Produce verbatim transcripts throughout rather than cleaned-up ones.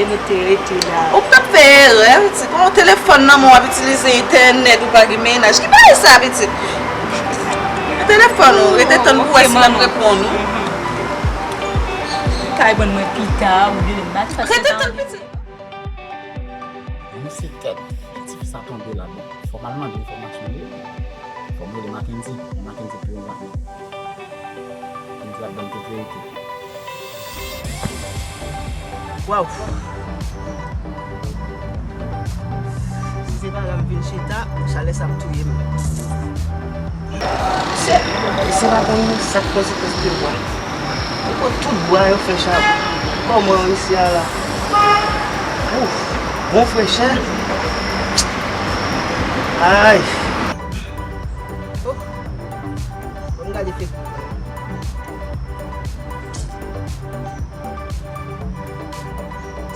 Rete, rete la. Ou p t ap fè erè, pitit. Bon, telefòn nan men w, w ap itilize entènèt, ou pa gen mennaj. Ki bagay sa, pitit? Nan telefòn ou, rete tann pou w wè si l ap reponn ou. Kay ban mwen pita, ou demen. Rete tann, pitit. Misye tèt, ti fi sa tonbe la, bon. Fò m al mande enfòmasyon de li. Fò m rele Mackendy, Mackendy pi yon gade. Mackendy ap ban m tout verite. Waw! Si se pa la m vin chita, chalè sa ap touye m. Mesye, mesye pa konn sa k fè se prèske bwa. Yo pran tout bwa yo fè chabon. Kòman mesye a la? Ouf, bon frechè. Ay. Oh. Bon, gade Facebook.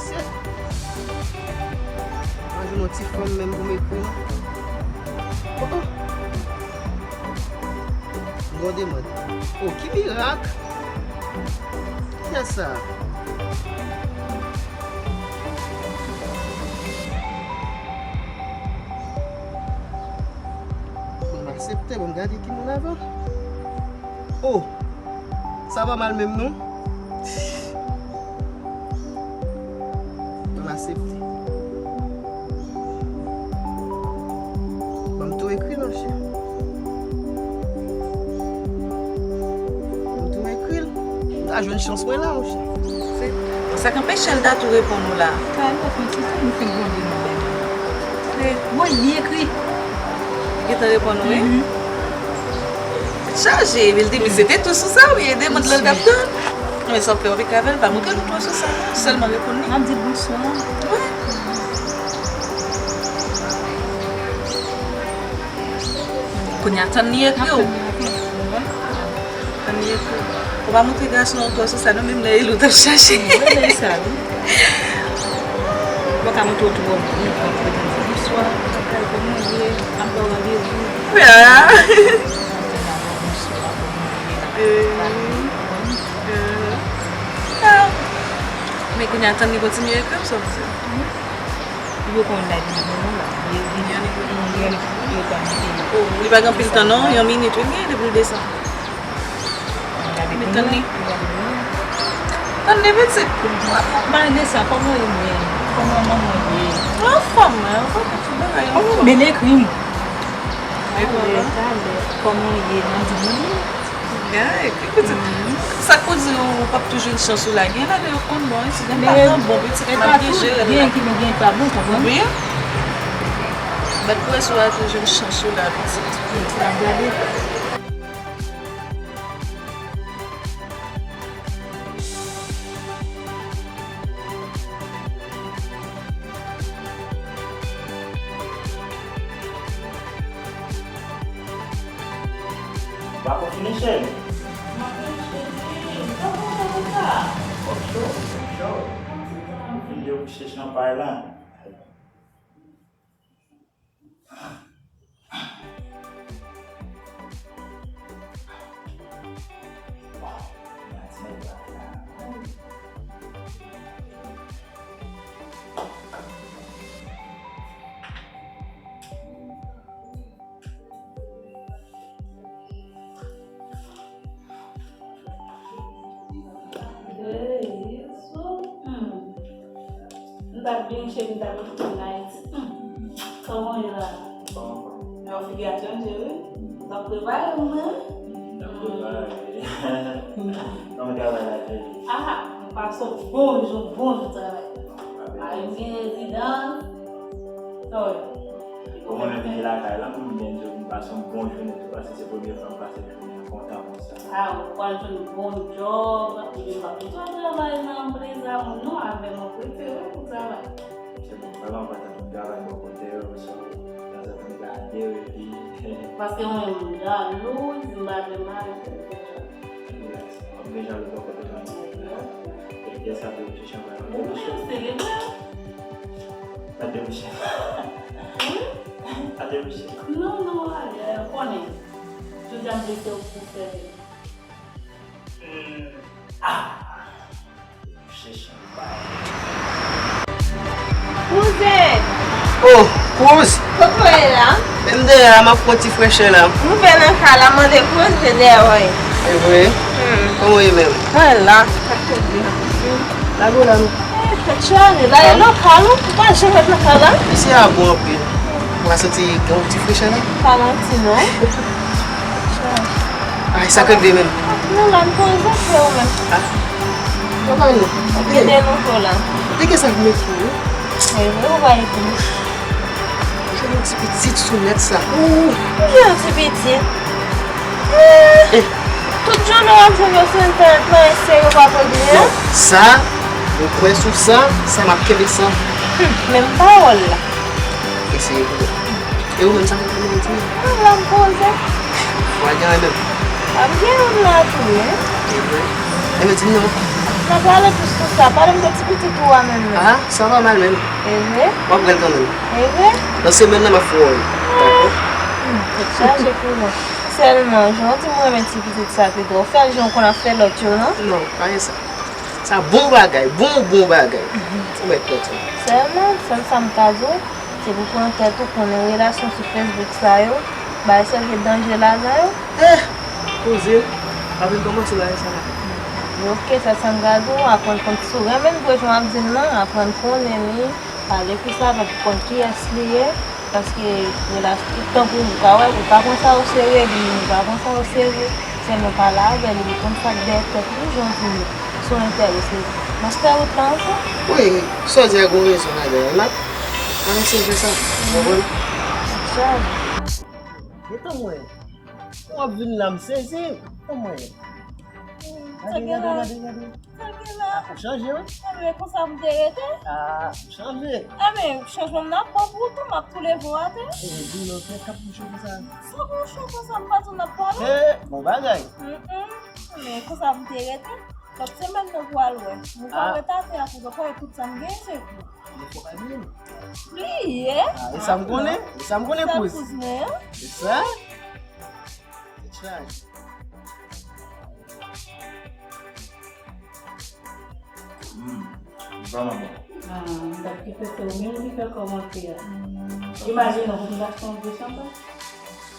Shit. Mwen jwenn yon ti fanm menm pou m ekri non. Oh, oh. Gwo demann. Oh, ki mirak! Kiyès sa? Bon, m aksepte, bon, m gade ki moun avan. Oh! Sa pa mal menm non. Ban m aksepte. Ban m tou ekri l, monchè. Ban m tou ekri l. M ta jwenn chans mwen la, monchè. Se, sa k anpeche l ta tou reponn ou la. Sa, nou fè ti, nou fè bon de nou menm. Mwen li ekri. Gentan reponn ou, wi. Tèt chaje, epi l te di se te tou sou sa, wi, e demann lan l t ap tann. Men sa w fè, w pike avè l, pa montre nou twò sou sa, non. Sèlman reponn li. M ap di l bonswa. Wi. Kounye a, tann li ekri w. Tann li ekri w. Ou pa montre gason an twò sou sa, non, menm lè e li w t ap chache. Mwen renmen sa, wi. Mwen ka montre w twò byen, w ap tann li di bonswa, kòman w ye, m ap ba w randevou. Ya. Bonswa, kòman w ye, n ap pale, konprann? Ah. Men kounye a, tann li kontinye ekri w, sa w di. Yo konn la di non la. Li pa gen anpil tan non, yon minit wi, gen depi l desann. Men tann li. Tann li pitit. Malgre sa, kòman yo menm? Kòman manman ye? Anfòm, anfòm, tout bagay anfòm. Men l ekri m. Kòman ye? M ap di mwen. Ay, pitit, sa k pou di ou p ap tou jwenn chans ou la? Gen lè yo konn bon, wi, si gen patan bon, pitit, m ap byen jere l la. Gen ki bon, gen pa bon, konprann? Wi. Bat pou wè si w a tou jwenn chans ou la, pitit. N ap gade. Bako fini, cheri. Mwen fini, cheri. Sa pou sa pou sa? Kòk cho, kòk cho. Yon ti tan. Vin de kouche chanpay la. Hey, Yusuf. Hmm. M t ap byen cheri, m t ap rete tonight. Hmm. Kòman w ye la? Bon, bon. Nan yon figi a chanje, wi. M t ap prepare m, wi. M t ap prepare. Kòman travay la, cheri? Ah, m pase yon bon jou, bon jou travay. Mari m gen rezidans. Sa w ye? Bon, mwen menm vini lakay la, pou m byen di w, m pase yon bon jounen tou, paske se premye fwa m pase jounen an kontan konsa. A, ou pral jwenn bon djòb, epi m p ap bezwen travay nan plezi a moun non, avè m, mwen prefere pou travay. Se bon, vrèman kontan pou m travay bò kote w, so, tanzantan m gade w, epi. Paske mwen menm m jalouz, m pa vle mari m fè l fè djòb. Relax. Mwen deja lou bò kote mwen. Epi sa te bouche chanpay. Ou byen selebre. Sa te bouche. Wi. Sa te bouche. Non, non, ale, ale, konnen. Jodi a m te fè w pou sèvi. Hmm. Ah. Bouche chanpay. Kouzen! Oh, Kouz! Kot w ye la? Men m dèyè a, m ap pran ti frèchè la. M rive nan kay la, mande Kouz, se dèyè w ye. E vre? Hmm. Kòman w ye menm? Mwen la. Sa k te di? Lage w la non. Eh, tèt chaje. La e lokal ou? Ou pa janm ret nan kay la? Isi a bon anpil. Mwen santi gen yon ti frèchè la. Pa manti non. Ay, sa k rive menm? Non, la m poze frè ou menm. Ah. Kòman nou? Ou kite nou fò la. Ou te gen sa k met pou ou? E vre ou pa ekri. Jwenn yon ti pitit sou nèt sa. Ou ki yon ti pitit? Eh, tout jounen w ap jwenn yo sou entènèt lan, e se yo p ap regle a? Non, sa, mwen kwè sou sa, sa m ap kenbe sa. Hmm, menm pawòl la. Eseye pou mwen. E ou menm, sa k ap fè mwen di? Mwen la m poze. Ou pa gen anyen menm? M ap gen youn la tou wi. E vre? Ebyen di m non. N a pale plis sou sa. Pale m de ti pitit ou a menm nan. Ah, sa pa mal menm. E vre? W ap wè l kanmenm. E vre? Nan semèn nan m ap fè w wè l. Dakò? Hmm, tèt chaje pou mwen. Sèlman, jan w di m renmen ti pitit sa pito. Ou fè l jan w konn ap fè lòt yo non? Non, pa gen sa. Sa bon bagay, bon, bon bagay. Ou mèt kontan. Sèlman, sèl sa m ka di w, se pou pran tèt ou konnen relasyon sou Facebook sa yo, bagay sa yo gen danje ladan yo. Eh! Koze, pa vin kòmanse bagay sa la. Ok, sèl sa m ka di w, aprann konn, si w renmen l vre jan w ap di l lan, aprann konnen li, pale plis avè l pou konn kiyès li ye. Paske relasyon, tankou ou ka wè, ou pa pran sa o serye, li menm li pa pran sa o serye. Sèlman pale avè l, li konn sa k dèyè tèt li, jan w di li, si w enterese. M ap fè wout lan ansanm. Wi, sa w di a gen rezon ladan l, m ap, m ap eseye fè sa. Ou konprann? Sa. Gentan mwen. Ou ap vin la, m sezi. Kòman ye? Gade, gade, gade, gade. Sa gen la? Ah, ou chanje, wi. Enben, konsa m te rete. Ah, ou chanje. Enben, chanjman m nan ap bon pou ou tou, m ap tou leve w atè. E, di non, fè kap mouche konsa. Sa pou w cho konsa, m pa di w n ap pale. E, bon bagay. Mm, mm. Men konsa m te rete. Lòt semèn nan pou al wè. Mwen pa wè tate a pou zòt wè tout sa m gen se pou. Li fò pa bliye m. Bliye? Ah, e sa m konnen. E sa m konnen, kouz. Sa kouz mwen an. E sa? Tchay. Hmm, vrèman bon. Ah, m t ap kite se ou menm ki fè kòmantè a. Hmm. Imajine w pou m t achte yon vye chanpay.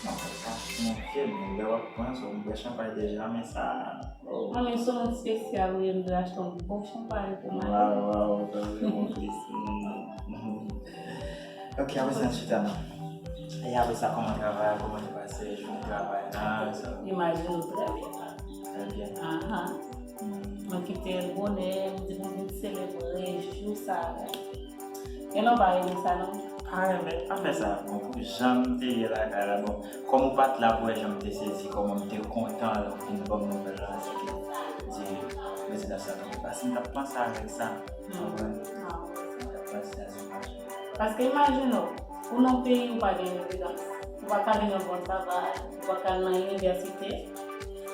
Non, se pa monchè, men lè w ap pran sa, w bwè chanpay deja, men sa, oh. Mwen menm se yon espesyal, wi, m dwe achte yon bon chanpay pou mwen. Waw, waw, sa se bon, Christine. Ok, apre sa, n chita non. E apre sa, kòman travay la, kòman te pase jounen travay la, sa? Imajine w trè byen. Trè byen. Ahan. Hmm. Mwen kite l bonè, m di pou m vin selebre jou sa avè l. E non, pa renmen sa non. Pa renmen, pa fè sa. Bon, pou jan m te ye lakay la, bon, kòm ou pa t la pou wè jan m te sezi, kòman m te kontan lè w fin ban m nouvèl la, se ke di rezidans la tonbe. Paske m t ap panse avèk sa. Hmm. Konprann? Ah. M t ap panse a sa. Paske imajine w, ou nan peyi ou pa gen rezidans. Ou pa ka vin yon bon travay, ou pa ka al nan inivèsite.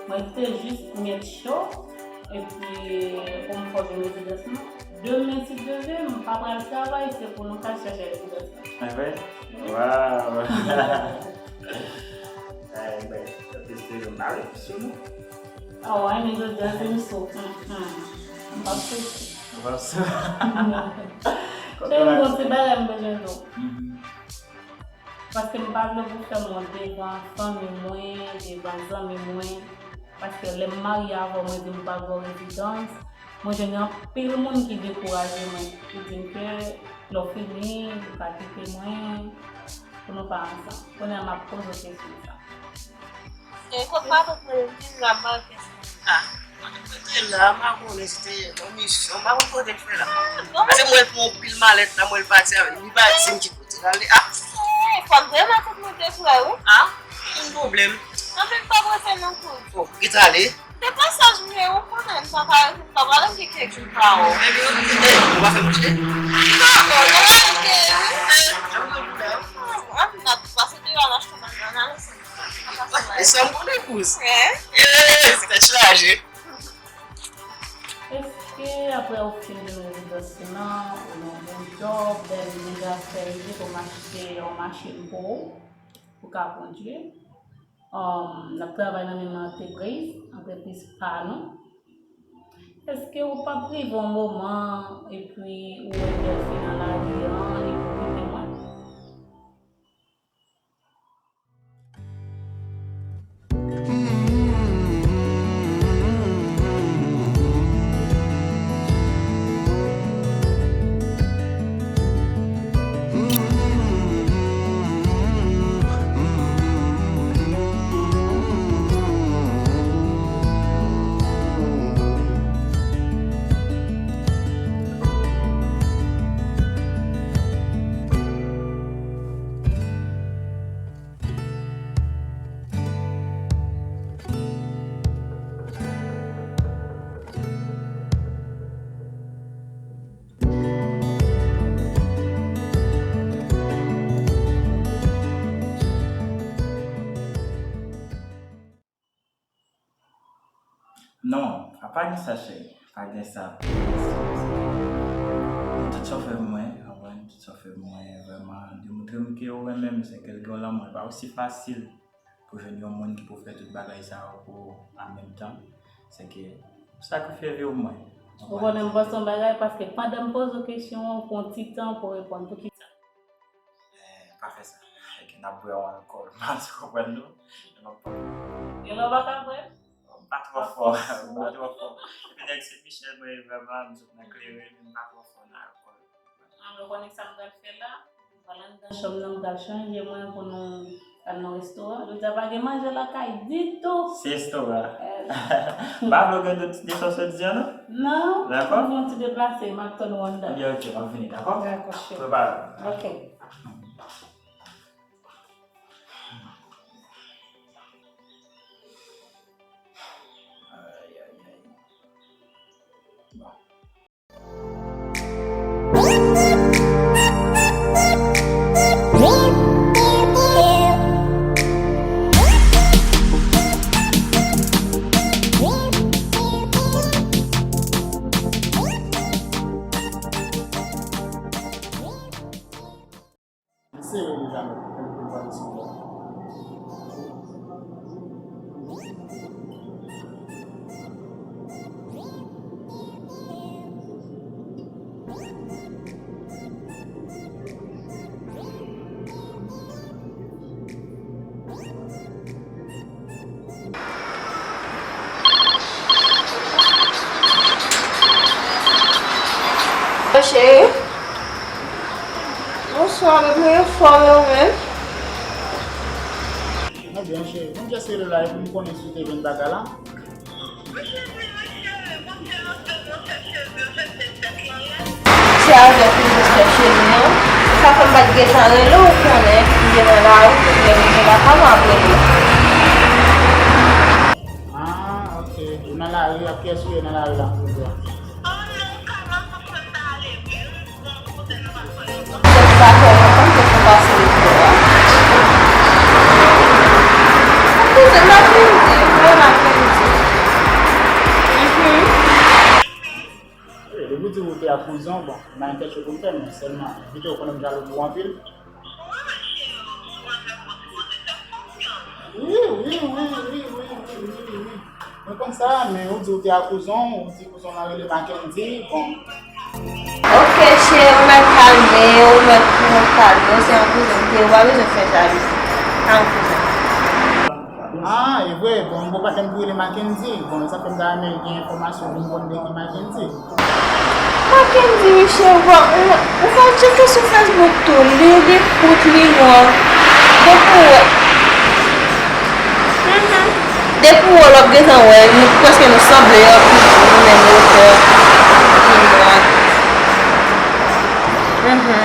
Mwen te jis met cho, epi pou m fòme rezidans mwen. Demen, si Dye vle, m pa pral travay, se pou nou ka chèche rezidans mwen. Enben, waw! Enben, se te yon mari sou nou. Oh, enben, jodi a se m sou. Hmm, hmm. M p ap sou. M p ap sou. Se yon bon ti bagay m bezwen di w. Mhm. Paske m pa vle pou fè m wont devan fanmi mwen, devan zanmi mwen. Paske lè m marye avè w, mwen di m pral ba w rezidans. Mwen jwenn anpil moun ki dekouraje mwen, ki di m ke lè w fini, ou ka kite mwen, pou nou pa ansanm. Kounye a m ap poze w kesyon sa. E kot matant mwen vin la, m pa wè kès. Ah, matant mwen te la, m pa konnen si te yon misyon, m pa konn kote l fè la. Ah, non. Paske mwen pran yon pil malèt la, mwen l pati avè l, li pa di m ki kote l ale. Ah. Eh, fòk vrèman tout moun te prè, wi. Ah, yon pwoblèm. Anfen, pa prese non, kouz. Oh, li t ale? De pasaj, m ye, ou konnen, m pa ka rete, m pa pale, m gen kèk jou m pa wè w. Ebyen, ou pa fè manje? Non, non, non, m te, wi. Eh, jan m te di w la. Ah, m ap pase deyò, al achte manzana, non, se E sa m konnen, kouz. Eh, tèt chaje. Èske apre ou fin jwenn rezidans lan, ou nan bon djòb, bèl nèg afè, ou achte yon machin pou ou, pou ka kondwi? Um, n ap travay nan menm antrepriz, antrepriz pa nou. Èske ou p ap rive yon moman epi ou wè bèlfi nan lari an, li pou kite mwen? Non, a pa gen sa, cheri. Pa gen sa. Tout sa w fè pou mwen, w konprann? Tout sa w fè pou mwen, vrèman, demontre m ke ou renmen m, se ke l gen yon lanmou, li pa osi fasil pou jwenn yon moun ki pou fè tout bagay sa yo pou ou an menm tan. Se ke ou sakrifye vi w pou mwen. Ou konnen m panse yon bagay, paske pandan m poze w kesyon an, ou pran ti tan pou w reponn. Poukisa? Eh, pa fè sa. N ap bwè yon alkòl. M pa si w konprann non. N ap bwè. Gen lè w pa ka bwè? M pa twò fò. M pa twò fò. Epi nèg Sen Michèl mwen ye vrèman, m sot nan kleren, men m pa twò fò nan alkòl. Alò, ou konnen sa m pral fè la? M pral anndan chanm nan, m pral chanje mwen pou nou al nan restoran. Jodi a pa gen manje lakay ditou. Se restoran. Eh. M pa vle w gen dout de sa w sot di an non. Non. Dakò? M fè yon ti deplase, m ap tann ou anndan. Ebyen, ok, m ap vini, dakò? Dakò, cheri. Prepare. Ok. Ay, ay, ay. Bon. Li sere deja, men pou fè l pale sou bò. Cheri. Bonswa, bebe, anfòm ou menm? Mwen byen, cheri. Mwen jis rele la epi m konnen si w te jwenn bagay la. Se avèk ou jis fè cheri an. Sa fè m pa t gentan rele w, ou konnen, m te nan lari, m te gen moun lakay mwen ap rele. Ah, ok. Ou nan lari, ak kiyès ou ye nan lari la, jodi a? Sa fè lontan ke m pase lekòl la. Kouzen, m ap vin di, m ap vin di. Mhm. Wi, depi w di ou te ak kouzen w, bon, m pa gen kèk cho pou m fè, men sèlman, evite w konnen m jalou pou ou anpil. Wi, wi, wi. Mwen konn sa, men ou di ou te ak kouzen w, ou di kouzen w nan rele Mackendy, bon. Ok, cheri, ou mèt kalme, ou mèt pran kalme, ou se yon kouzen m te ye, ou pa bezwen fè jalouzi. Kalm kouzen. Ah, e vre, bon, m gon patnè m ki rele Mackendy, bon, sa fè m ta renmen gen enfòmasyon pou m konn de ki Mackendy. Mackendy, Michel, bon, ou, ou ka tcheke sou Facebook tou. Li, li kout, li long. Depi w wè. Mhm. Depi w wè l, w ap gentan wè. Nou, prèske nou sanble anpil, nou menm wotè, nou long. Mhm.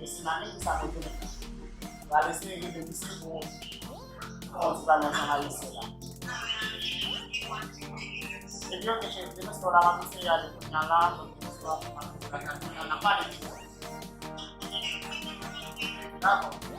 Mesi, Mackendy, sa pou tounen. Pral eseye rele misye pou yon ti pale ansanm avèk misye la. Epi, ok, cheri, demen swa la, m ap eseye ale kounye a la, donk, demen swa, n ap pale plis. Dakò.